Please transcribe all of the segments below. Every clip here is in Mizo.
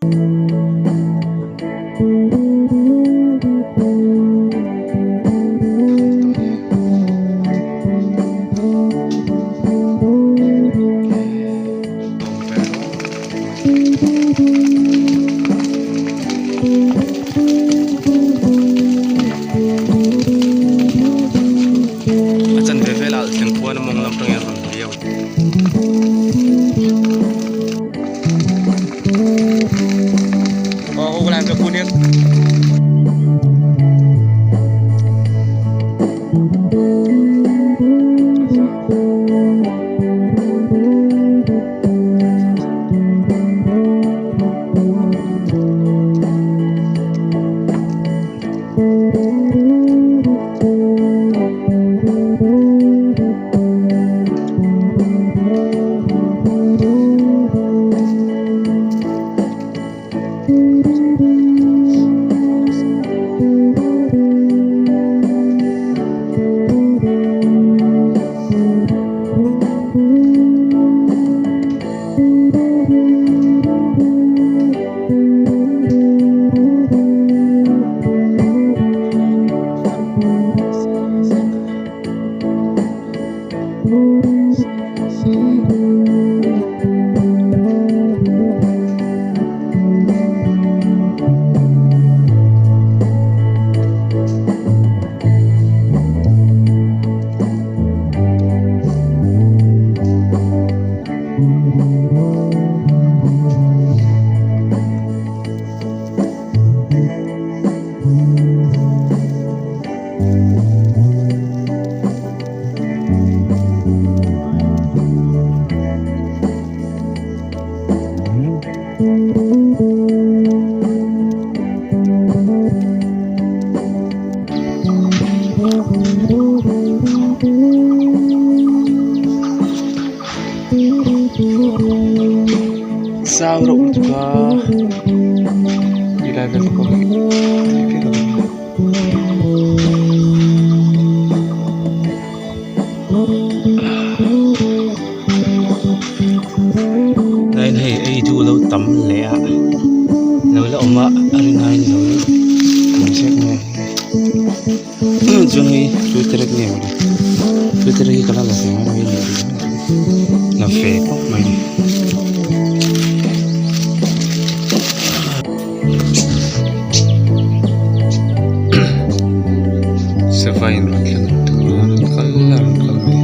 A chanve velah thleng khuan a mawng lam tangin a rawn hliau. Zau reuh lutuk a ti lai vel te pawh hi tui viau lo mai. Tlaiin hei ei duh lo tam leh a lo la awm a a rin aiin lo tam zek mai a chuan hei tui terek nge mawni tui terek hi ka la la ve ngai lo a ni la ve khawp mai a ni. Sava in rawn thleng tur a rawn kal a rawn kal mai.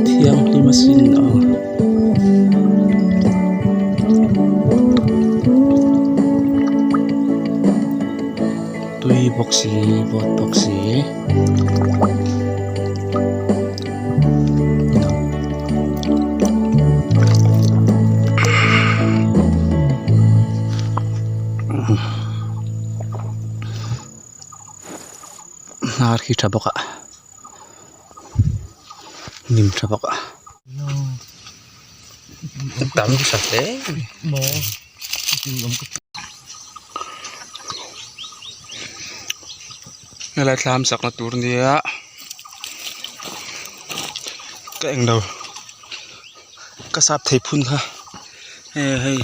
Thianghlim asin a. Tui bawk si vawt bawk si. Hnar khi tha bawk a hnim tha bawk a tam tha hle mai helai thlam sakna tur nia ka englo ka sap thei phun kha. Hei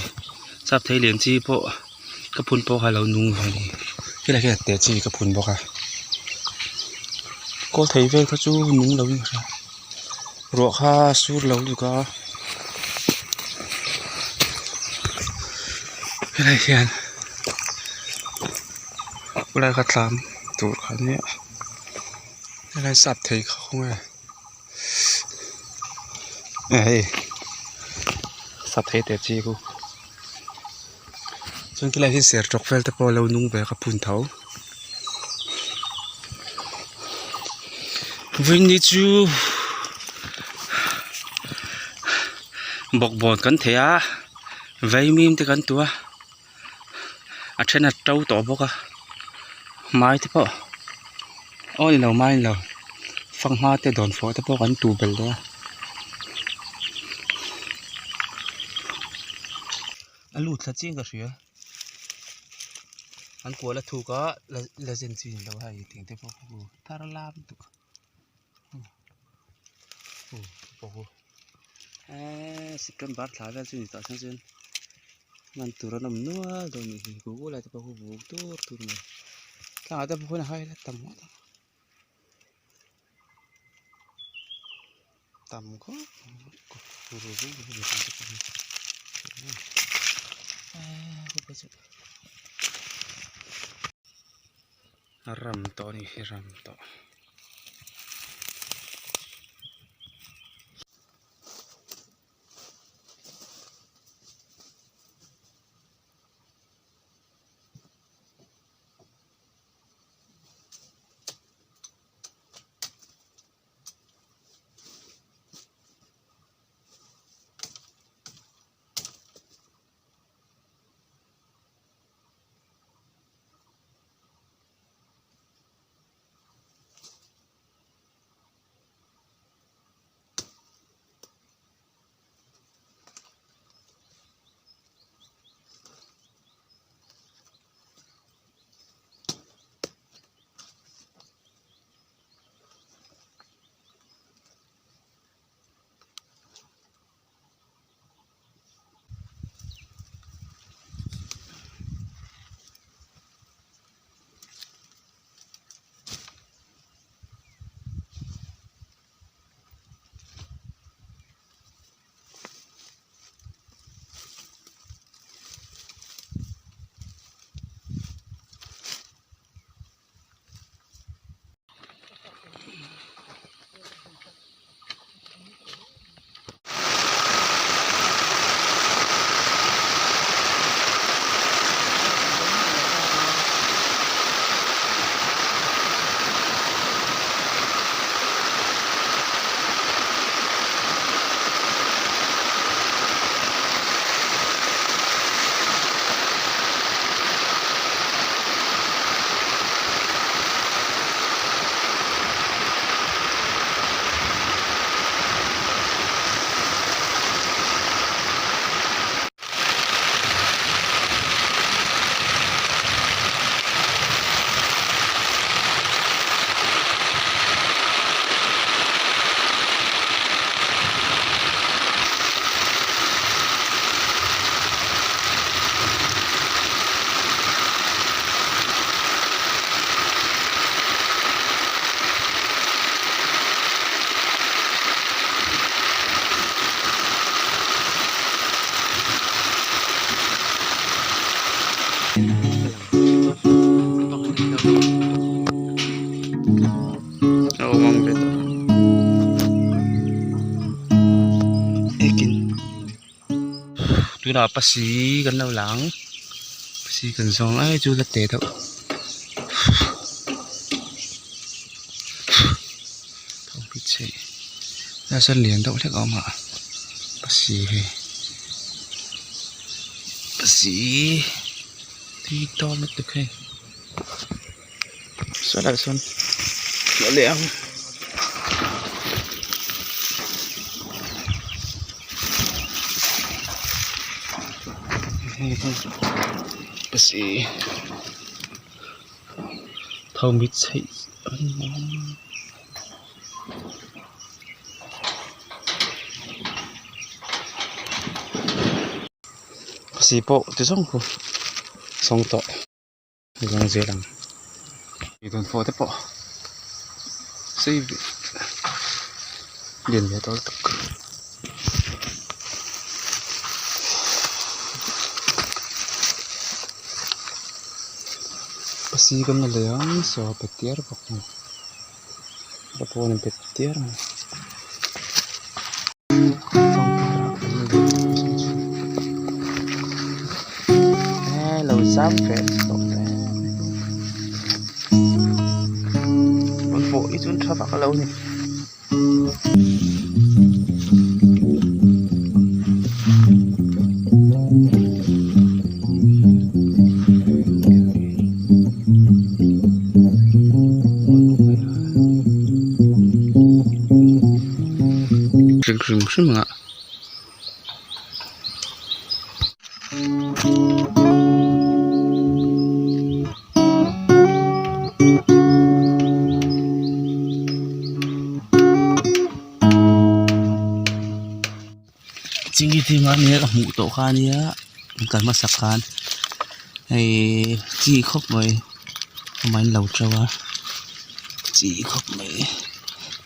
sap thei lian chi pawh ka phun pawh kha a lo nung ve a ni helai hian te chi ka phun bawk a kawl thei vel kha chu nung lo in ka hria ruah kha a sur lo lutuk a helai hian helai kha tlam tur kha ania helai sap thei kha khawnge. Hei sap thei teh chi khu chuan khilai hi sertawk vel te pawh a lo nung ve a ka phun tho vawiin chu bawkbawn kan thei a vaimim te kan tu a a then a to tawh bawk a mai te pawh aw ni lo mai ni lo fanghma te dawnfawh te pawh kan tuh belh dawn a a lut thla chiang ka hria an kual a thuk a la zen chi ni lo a hei tiang te pawh khu thar lam lutuk eee september thla vel chu ni tawh chuan chuan hman tur an awm nual dawn a nih hi google ah te pawh khu tur tur a ni tlangah te pawh khuan a hai la tam ngawt ang tam khawp mai ram tawh a ni hi ram tawh. Tunah pasi kan lo lang pasi kan zawng ai chu la teh deuh nasa lian deuh hlek a awm a pasi hei pasi tui tawm lutuk hei sawlai sawn a leh ang. Pasi tho mit chheih Pasi pawh ti zawng khu sawng tawh zawng zel ang dawnfawh te pawh sei lian ve tawh lutuk. Pasi kan la lei ang saw a bet tiar bawk a a pawn a bet tiar a ni. Lo zam ve tawh hle mai pawh hi chuan tha vak a lo ni. Hrim hrim hrim ang a. Chingit hi mahni a hmuh tawh kha ania an kal hmasak khan hei chi khawp mai amah in lo to a chi khawp mai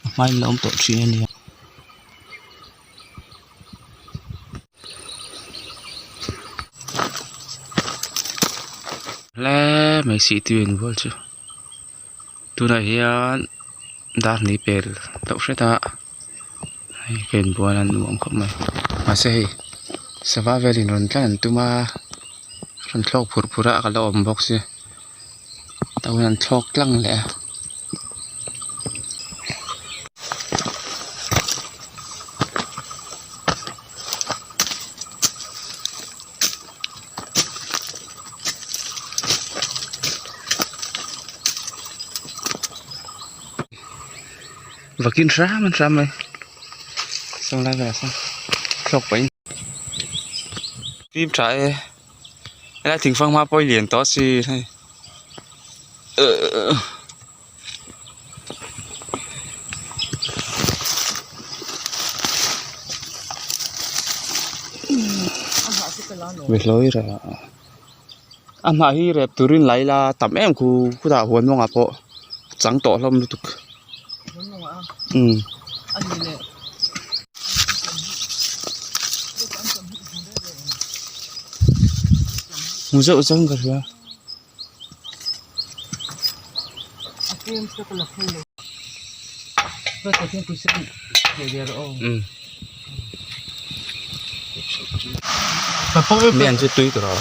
a hmain a lo awm tawh thin a nia. Hle mai sih tui an bual chu tunah hian dar hnih pel loh hret a hei ka inbual a nuam khawp mai mahse hei sava velin rawn tlan an tum a rawn thlawk phur phur a ka la awm bawk sia tah hian an thlawk tlang leh a. Vakin hram an hram mai saw lai velah sawn thlawk pah in fim tha e helai thingfang hma pawh hi lian tawh si hei ehh. A hnah hi rep turin la ila tam em khu khutah huan mawngah pawh a chang tawh hlawm lutuk umm. Hmu zeuh zeuh in ka hria. Mian chu tui tur aw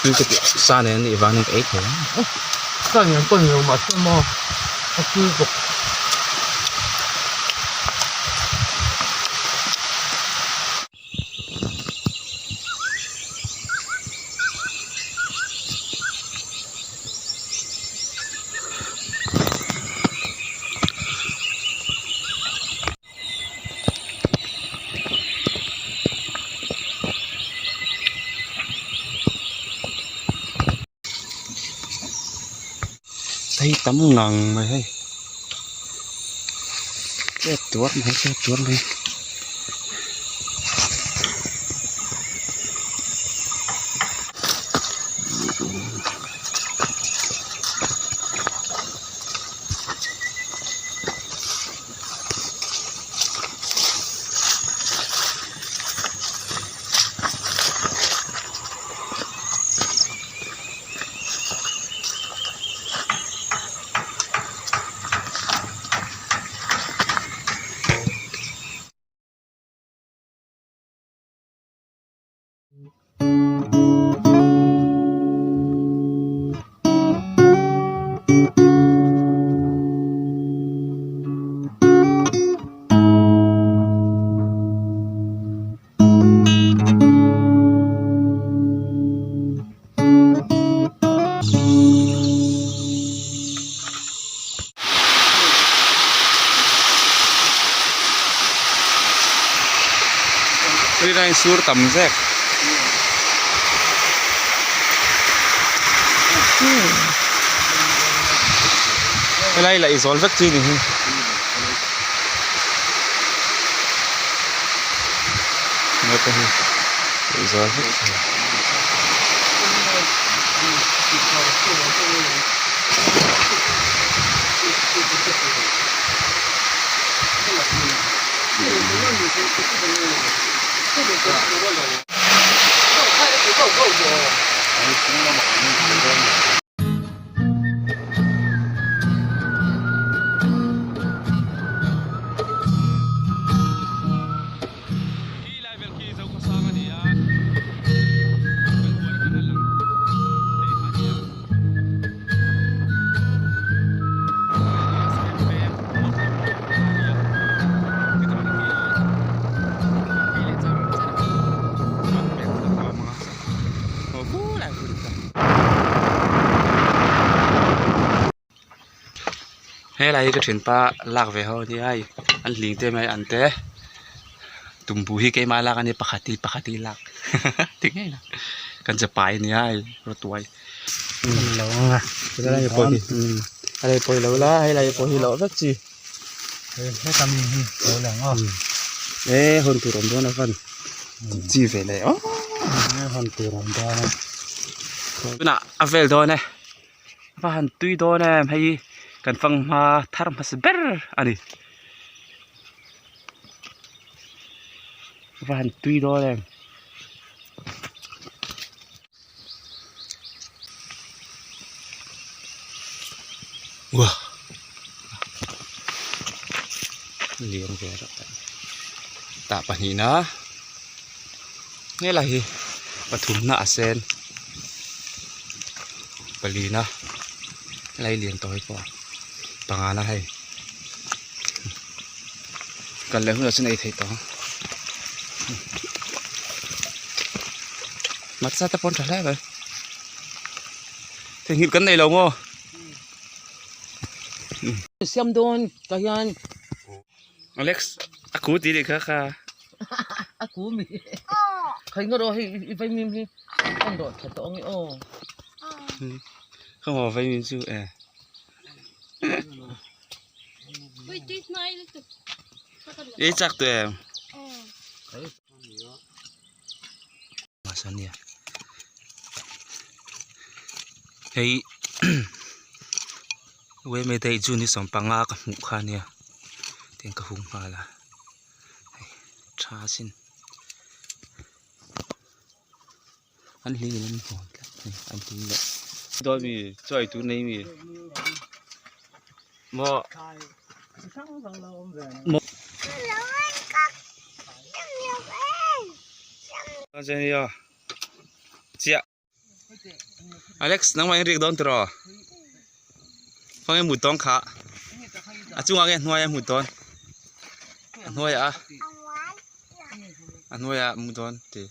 tui ka tih sa nen anih vangin ka ei thei ang. Hei tam ngang mai hei chet tuar mai chet tuar mai. Tui a sur tam zek. Helai lah i zawl vek chu ni hi. Zawh vek thei. Khi lai vel khi Zokhawsang a ni a, kan huan atanga lang thei kha a ni a. Helai hi ka thianpa lak ve ho ania hei an hling te mai an te tumbu hi keimah lak ania pakhat hi pakhat hi lak ti ngei la kan che pai ania hei rawtuai helai pawh hi lo la helai pawh hi loh vek chi e hawn tur awm dawn avan chi ve leh aw hawn tur awm dawn a tunah a vel dawn e. Va han tui dawn em hei kan fanghma thar hmasa ber a ni va han tui dawn em. Uah lian ve reuh tak tah pahnihna helai hi pathumna a sen. Palina helai lian tawh hi pawh pangana hei kal leh hunah chuan ei theih tawh ang hmarcha te pawh an tha hle mai theihnghilh kan nei lo maw. Siam dawn tah hian. Alex a ku tih nih kha kha. A ku mi. Khai nga rawh hei i vaimim hi an rawh tha tawh ange aw. Kha maw vaimim chu e. I chak tawh em? Hei uaime daih chu ni sawmpanga ka hmuh kha ania tin ka hung nghal a hei tha asin an hling in an hawn tlat a ni an hling leh dawn mi chaw ei tur nei mi maw. Alex nangmah in rik dawn tiraw khawnge mut dawn kha a chungah nge hnuaia mut dawn a hnuaiah a hnuaiah mut dawn tih.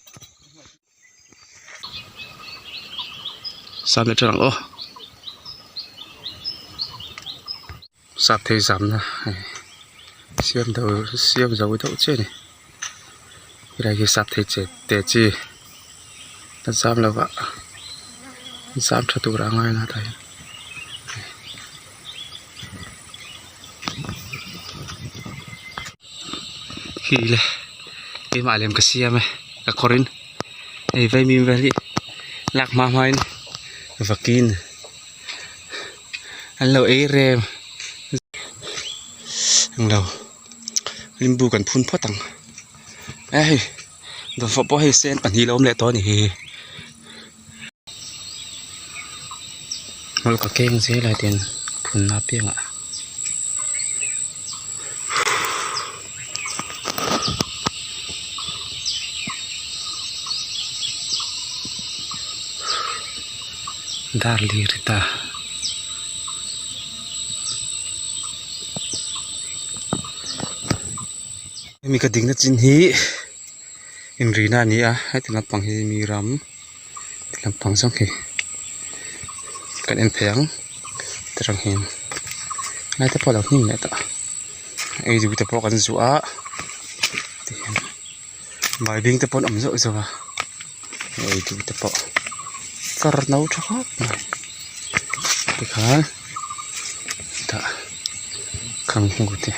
Sap leh tha ang aw sap thei zamna hei siam deuh siam zo deuh chiah a ni helai hi sap thei che te chi a zam lo va zam tha tur a ngai a tah hian. Khi le keimah lem ka siam e ka kawr in hei vaimim vel hi lak hma hma in vakin an lo ei rem englo limbu kan phun phawt ang e hei dawnfawh pawh hei sen pahnih a lo awm leh tawh a ni hi hmawlh ka keng zel a tin phunna apiangah. Dar lir ta. Hemi ka dikna chin hi inrina a ni a heti lampang hi mi ram ti lampang zawng hi kan en thei ang ti rang hian lai te pawh a lo hnim leh tawh a ei duh te pawh kan zuah a tihian baibing te pawh an awm zeuh zeuh a ei duh te pawh char no tha khawp mai tikhan tah khang hmu te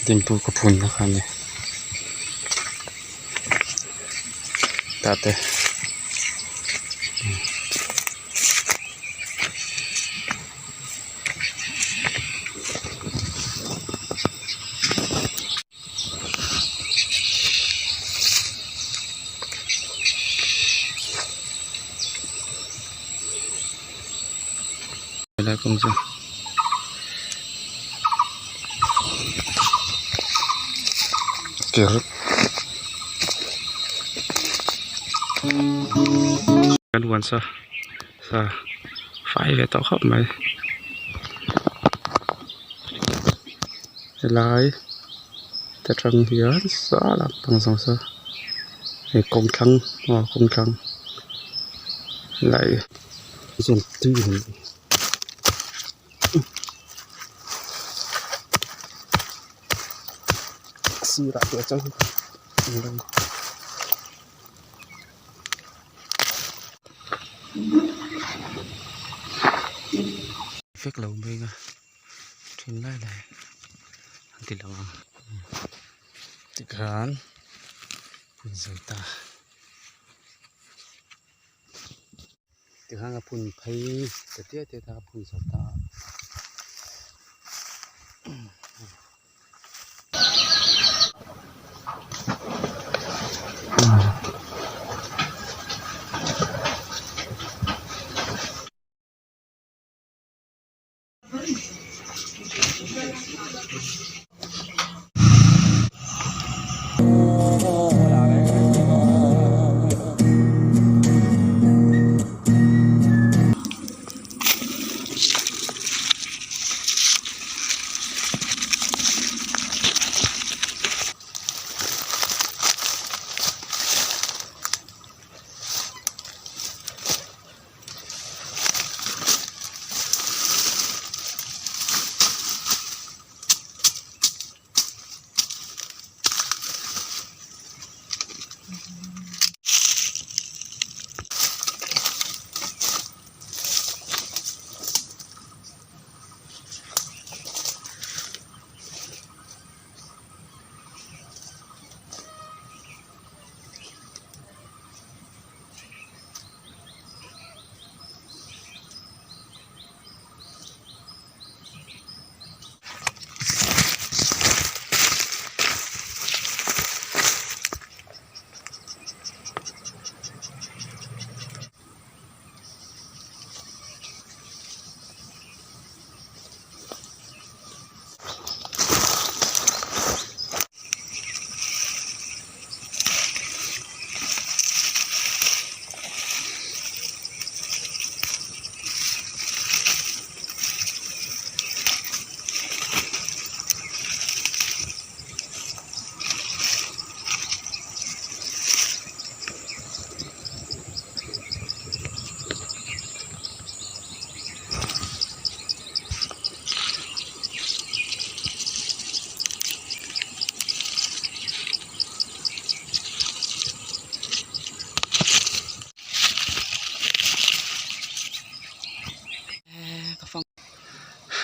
dimpu ka phun na kha a ni. Hetah te helai kawng chu ker kan huan sa sa fai ve tawh khawp mai helai te tang hian saw lampang zawng saw hei kawng thlang aw kawng thlang helai chuan tui sirah te chuan vek lo mai a then lai lai an ti lo ang tikhan phun zo ta. Tikhan a phun phei ta tiat tiat a a phun zo ta a.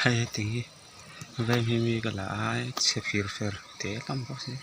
Hei heti hi veng hi mi ka la a chhe fir fer te hlawm bawk si.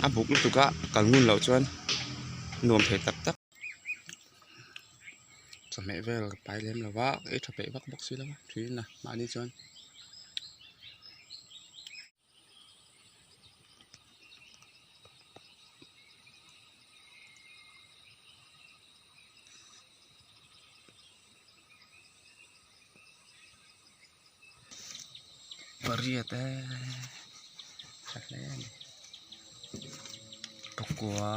A buk lutuk a kal ngun loh chuan nuam thei tak tak chawhmeh vel ka pai lem lo va ei tha peih vak bawk si lo va thin a mahni chuan. Pariat e tha hle a ni pakua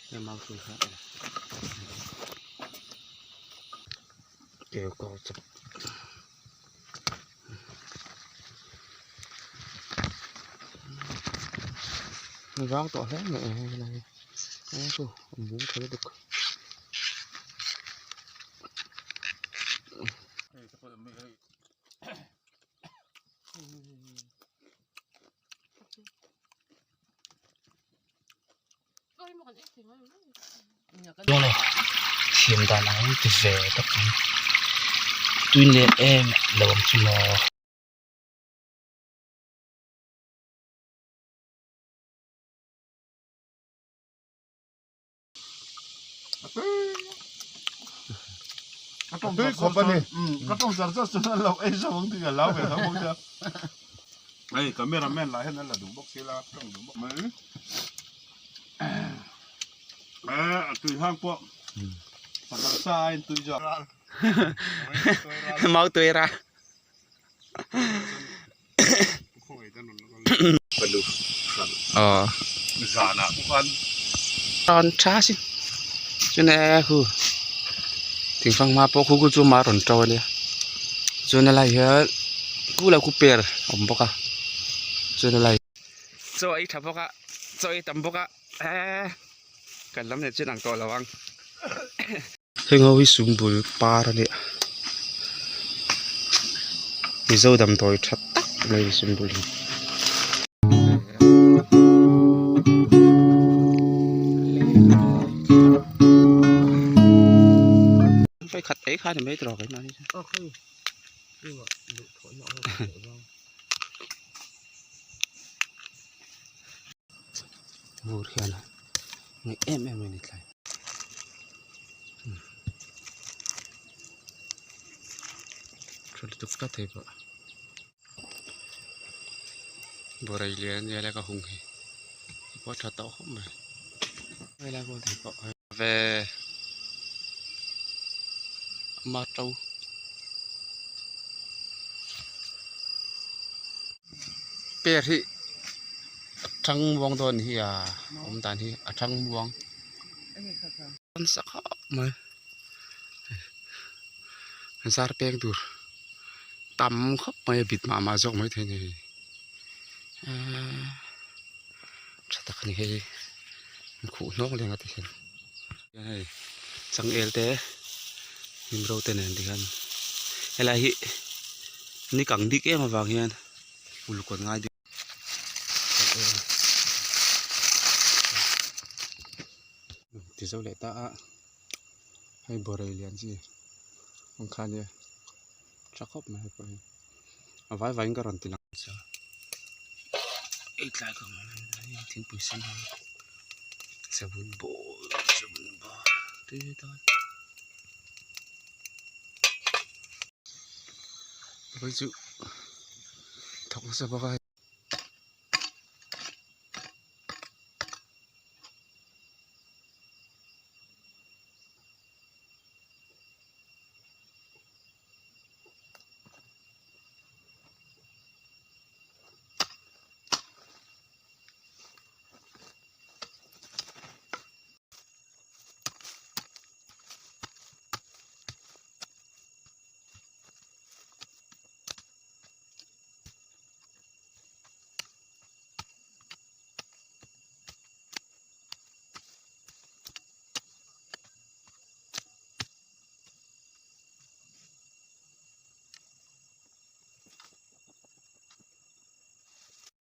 hei mau thul kha keu kau chawp. Vang tawh hle mai a helai hi aw chu a bung tha lutuk. Thiam dan ang ti ve tak ang tui nen em lo ang chu maw. Tui khawp a ni. Ka tawng char char chuan an lo ei zo ang tih ka hlau ve tho bawk sia. Hei cameraman lah hian an la duh bawk si la, tawng duh bawk mai. A tui hang pawh pakhat sa aiin tui zawk. Mau tui ra. Rawn tha sin chuan e hu thingfang hma pawh khu khu chu mah rawn to a nia chuan helai hian khu lo khu per a awm bawk a chuan helai chaw ei tha bawk a chaw ei tam bawk a eee kan lam leh chuan ang tawh lo ang. Heng ho hi sumbul par a nia mizo damdawi tha tak mai sumbul hi. Khat ei kha ni mai tawh keimah ni chu. Vur hian a ngaih em em a ni tlai. Tha lutuk tlat thei pawh borai lian ania lai ka hung hi hei pawh a tha tawh khawp mai helai pawh thei pawh ve ama to per hi a thang muang dawn hi a awm dan hi a thang muang. Nasa khawp mai zar peng tur tam khawp mai a bit mah mah zawk mai thei a ni eee tha tak a ni hei an khuh hnawk leng a ti hian hei changel te hnim ro te nen tikhan helai hi ni kang bik em avang hian uluk an ngai bik. Ti zo leh ta a hei bawrei lian chi ang kha nia tha khawp mai hei pawh hi a vai vaiin ka rawn ti lang cha ei tlai ka hmu thingpui sen a savun bawl savun bal tui dawn hei chu thawk nasa bawk a.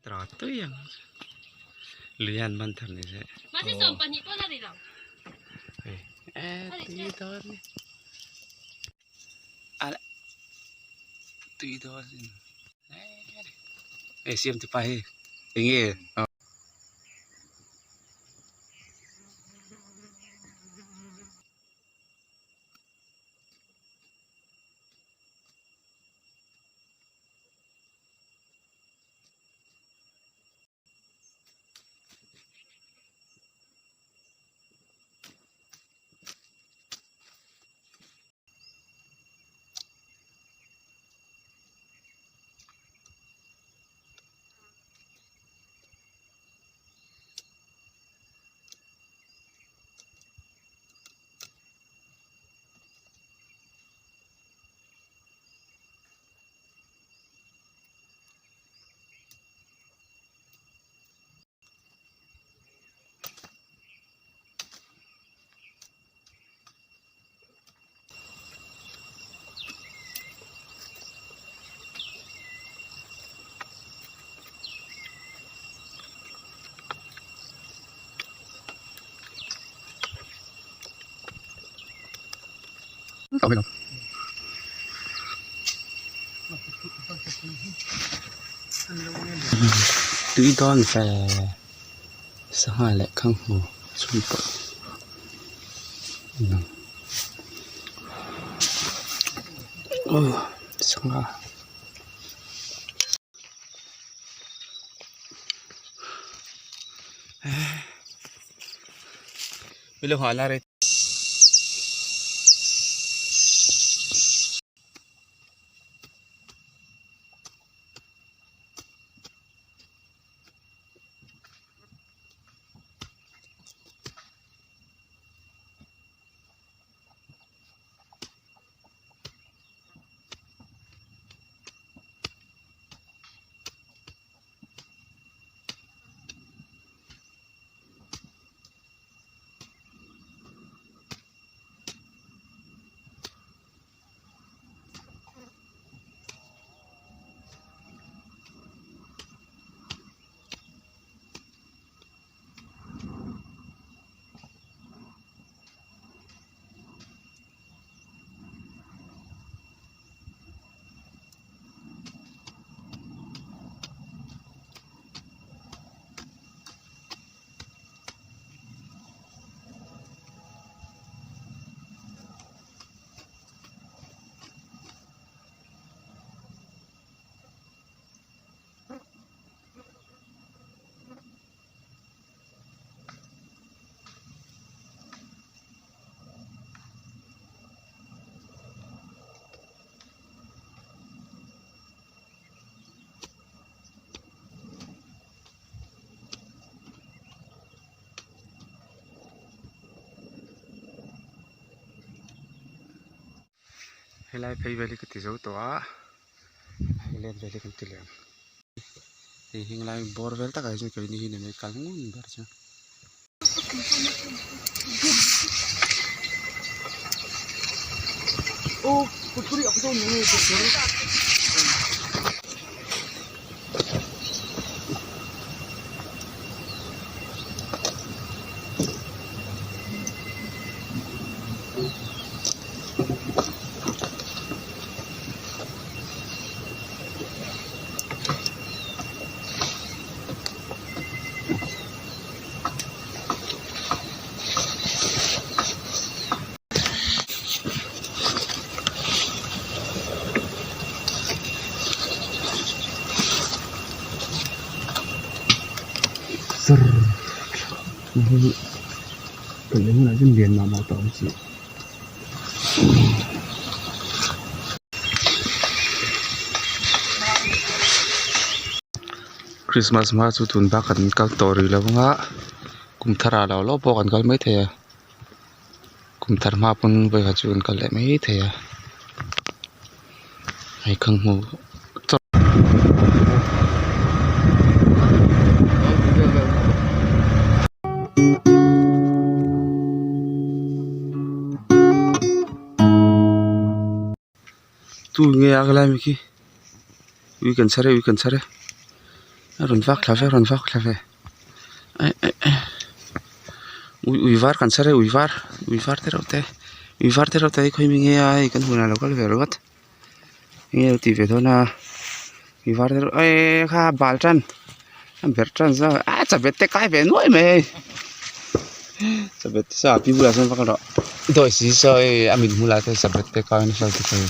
Tra tui ang lui an man thar ni se hei e tui dawn ni a tui dawn hei siam tu pa hi eng nge. Tui dawn ve sangha leh khanghu chhun pawlh aw sangha. Helai phei vel hi ka ti zo tawh a hei let vel hi kan ti leh ang hei heng lai bawr vel takah hi chuan keini hi ni mai kal ngun ber chu. Christmas hma chu tun bak kan kal tawh rih lo ang a kum thar ah lo lo pawh kan kal maithei a kum thar hma pawn vawikhat chu kan kal leh maithei a hei kha hmuh. Tu nge a helai mi khi ui kan chhar e ui kan chhar e a rawn vak thla ve a rawn vak thla ve eh eh eh ui ui var kan chhar e ui var ui var te reuh te ui var te reuh te hi khawi mi nge a hei kan hunah a lo kal ve ringawt enge a lo tih ve dawn a ui var te reuh eh kha bal tan a berh tan zawk a chabet te kai ve nuai mai hei chabet te saw a pi bulah sawn va kal rawh dawi si saw hei a mit hmulah te chabet te kai nasa lutuk hei.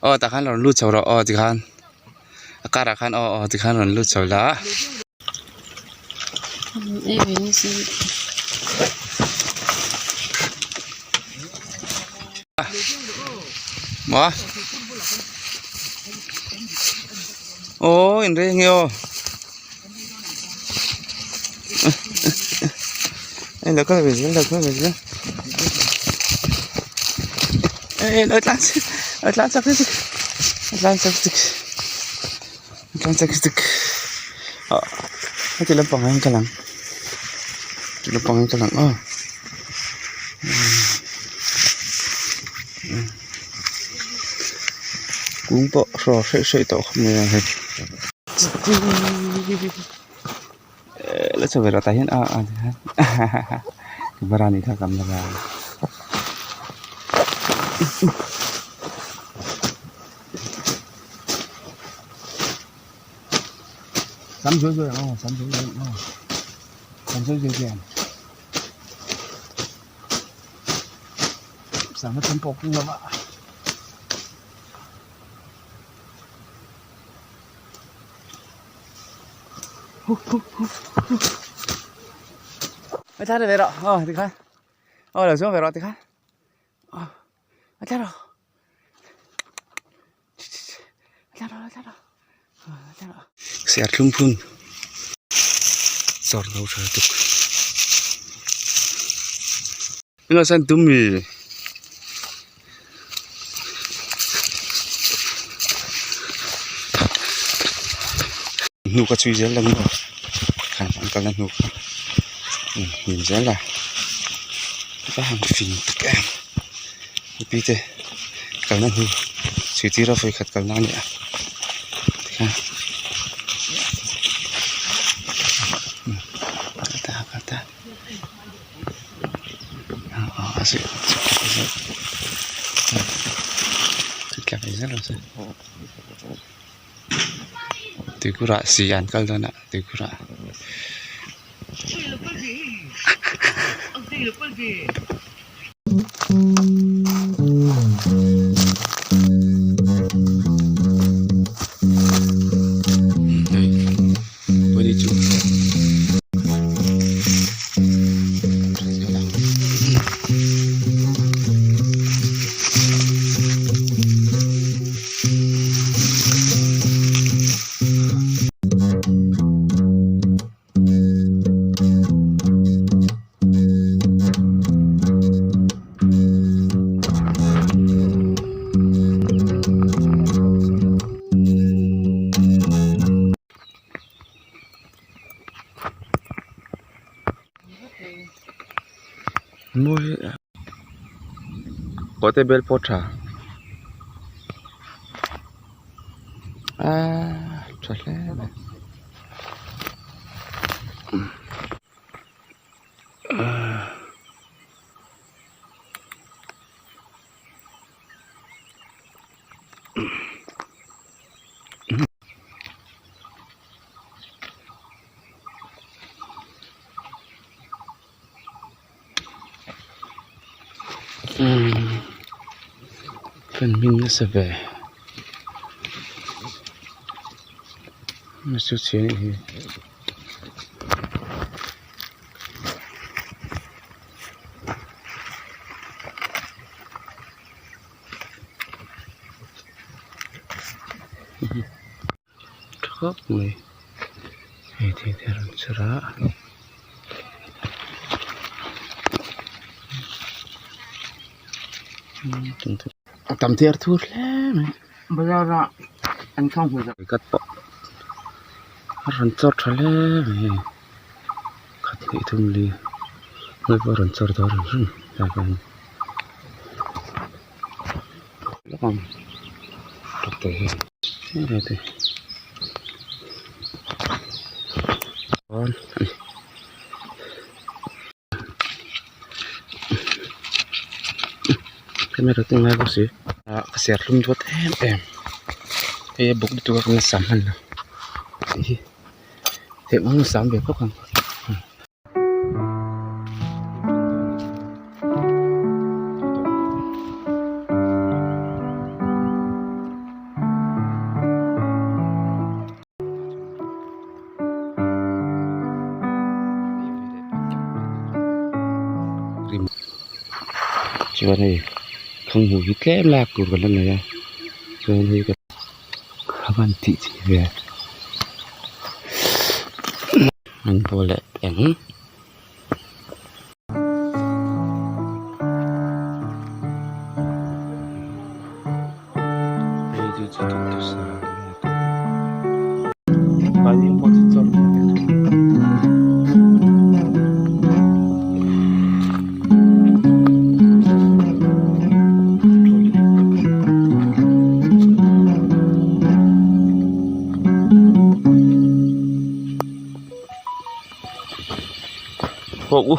Aw tah khan rawn lut chho rawh aw tikhan a car ah khan aw aw tikhan rawn lut chho la. Maw aw in reng e aw. Hei lo kal ve zel lo kal ve zel eh lo tlan chak lo tlan chak lutuk a tlan chak lutuk a tlan chak lutuk ah heti lampang ah hian kal ang heti lampang ah hian kal ang aw. Kung pawh hraw hreih hreih tawh khawp mai a hei. La chho ve rawh tah hian a a camera nih kha camera. Sam zuai zuai ang aw sam zuai zuai ang aw sam zuai zuai zuai ang. Sangha tam pawh keng lova. Ai thla ve rawh aw tikhan aw lo chuang ve rawh tikhan aw ai thla rawh ai thla rawh ai thla rawh ai thla rawh serthlum phun chawr lo tha tuk engah sawn tum mi. Hnuk a chhui zel ang maw khan an kalna hnuk kha hnim zel a va han fing tak em mipi te kalna hnu chhui tir a vawikhat kalna a ni a tikhian kal ta kal ta. Tuikhurah si an kal dawn a tuikhurah. Kawhte bel pawh a tha aaa tha hle mai. Fan hming nasa ve chu chiang hi. Tha khawp mai hei thei te a rawn chhar a. A tam thei ar thur hle mai. Bazar ah an thlang hmu zak. Kat pawh a rawn chawr tha hle mai hei khat hnih thum li hnuai pawh a rawn chawr dawn hrim hrim tlai pawh hian. Camera te ngai bawk si ah ka serthlum duat em em hei a buk lutuk a kan la sam hman lo tih hi theih ang sam ve bawk ang. Chuan hei thang hmuh hi tlem lak tur kan la nei a chuan hei ka van tih chi ve an pawl leh eng. Haw u.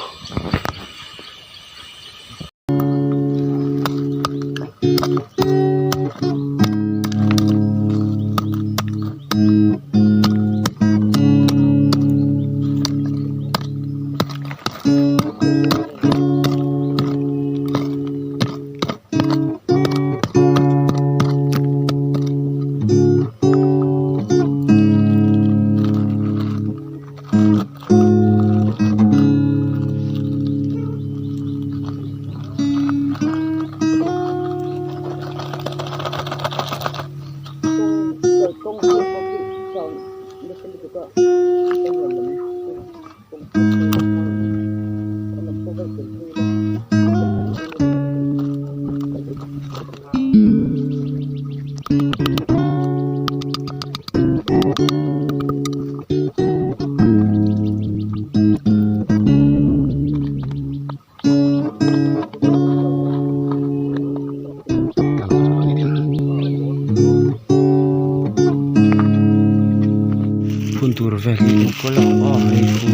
Phun tur vel hi eng kual ang aw hei fu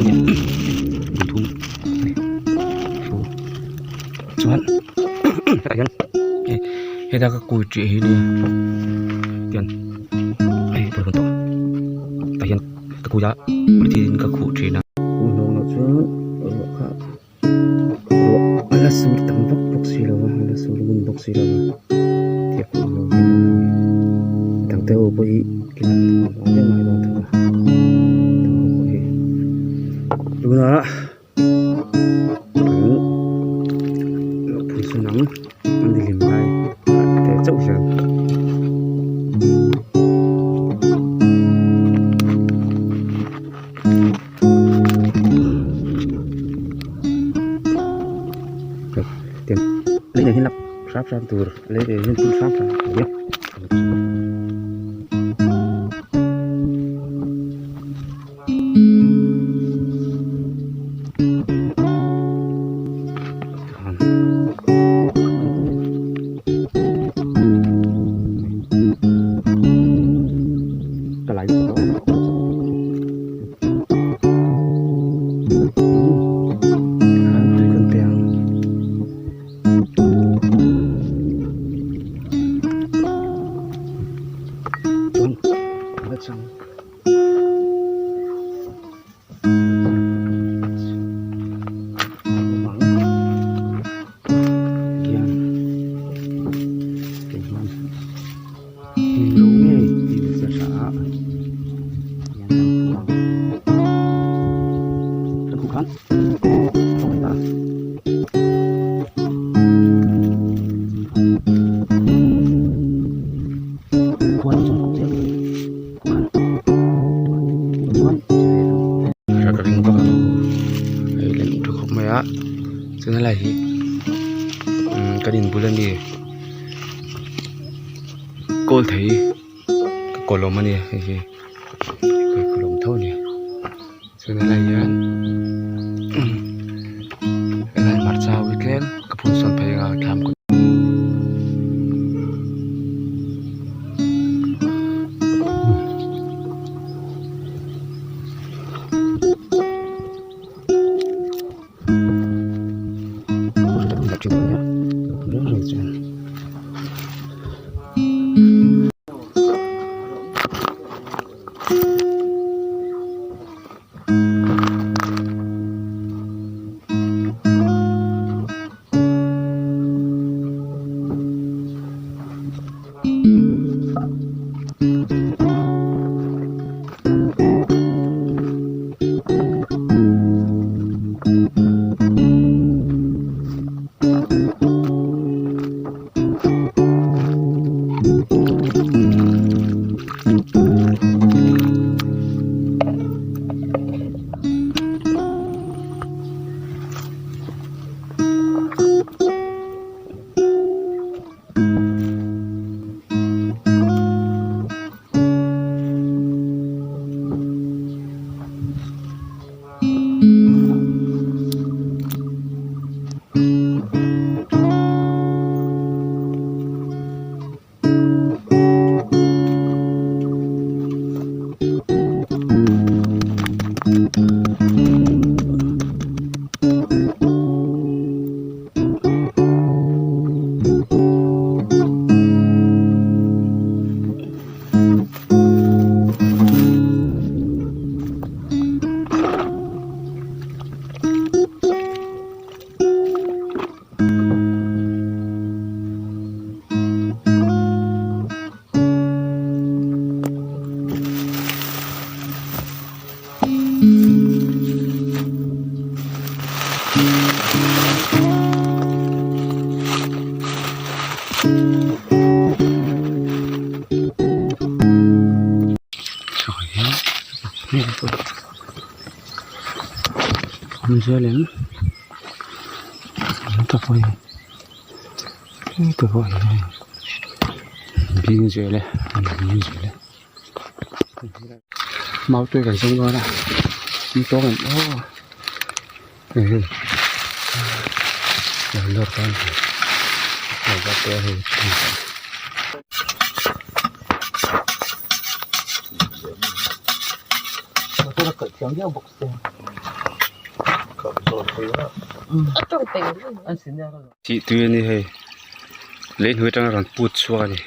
thum fu chuan hetah hian heta ka kui tih hi nia tian hei tur kan tawh tah hian ka kui a tin ka khuh thin a. Hnawng lah chuan ruah kha ruah a la sur tam vak bawk si lo a a la sur ngun bawk si lo a thil pawh a lo ni a dang te ho pawh hi ila a vek mai dawn tho a dang ho pawh hi tunah kan phun sawn ang a ni hlim lai te chauh hian. Lei hi lak hram hram tur lei ve hian phun hram hram tur a ni. Chuan helai hi kan in bul ami kawl thei ka kawlawm a ni hei hi ka kawlawm tho a ni chuan helai hian helai hmarcha ho hi tlem ka phun sawn phei anga thlam kawt. Bing zel e an bing zel e mau te kan zawng dawn a an tawng em aw hei lo lawr dawn a ni hei. Tih tui a ni hei lei hnuai atanga rawn put chhuak a ni.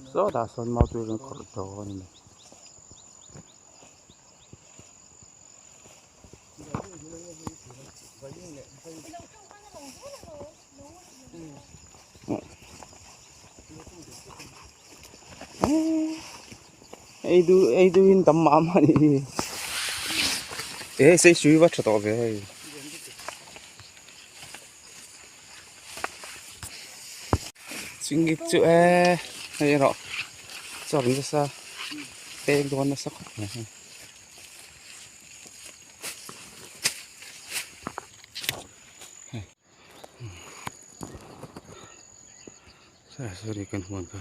Sawtah sawn mau chu rawn khawrh dawn a ni. Ei du ei du in tam mah mah a ni e sei sui va tha tawh ve hei. Chingit chu e hei erawh chawr nasa pek dawn nasa khawp mai hei. Sorry kan huan kha.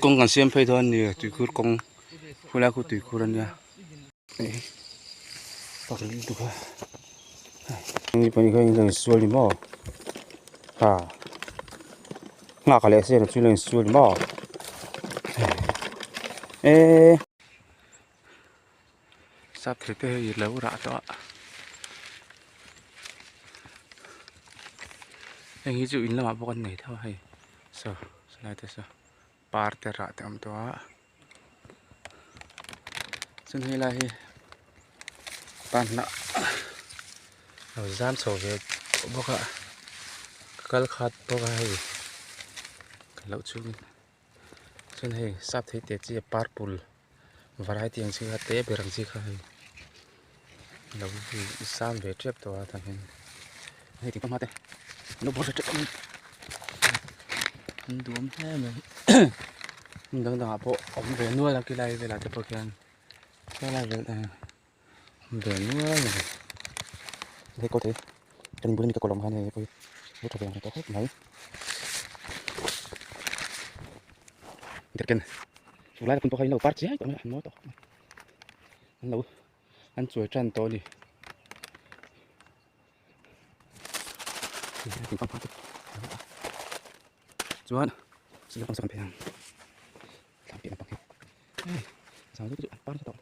Kawng kan siam phei dawn a ni tuikhur kawng khulai khu tuikhur a nia sual ni maw ha nghak leh se chu lo insual ni maw eee. Sap thei te hei lo rah tawh a heng hi chu in lamah pawh kan nei tho a hei saw salai te saw par te rah te a awm tawh a chuan helai hi panhnah lo zam chho ve tawh bawk a ka kal khat bawk a hei ka loh chhungin chuan hei sap thei te chi a purple. Variety ang chi kha te ber ang chi kha hei lo zam ve tep tawh a tah hian hei ti hma te an lo bawr ve tep a an duhawm hle mai hmun dang dangah pawh a awm ve nual a khilai velah te pawh khian helai vel te hian awm ve nual a ni hei kaw thei kan inbul ami ka kawlawm khan hei pawh hi a tha ve ang tawh khawp mai. Chu lai phun pawh kha in lo par chiai tawh mai a an mawi tawh khawp mai an lo an chuai tan tawh a ni. Chuan sila pang saw kan phei ang thlam piah lampang hi hei zau deuh te chu an par nasa tawh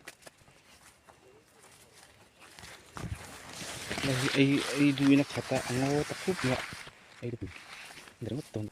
hei hi ei ei duhin a khat a a ngaw ta khup mai a ei duh ringawt dawn.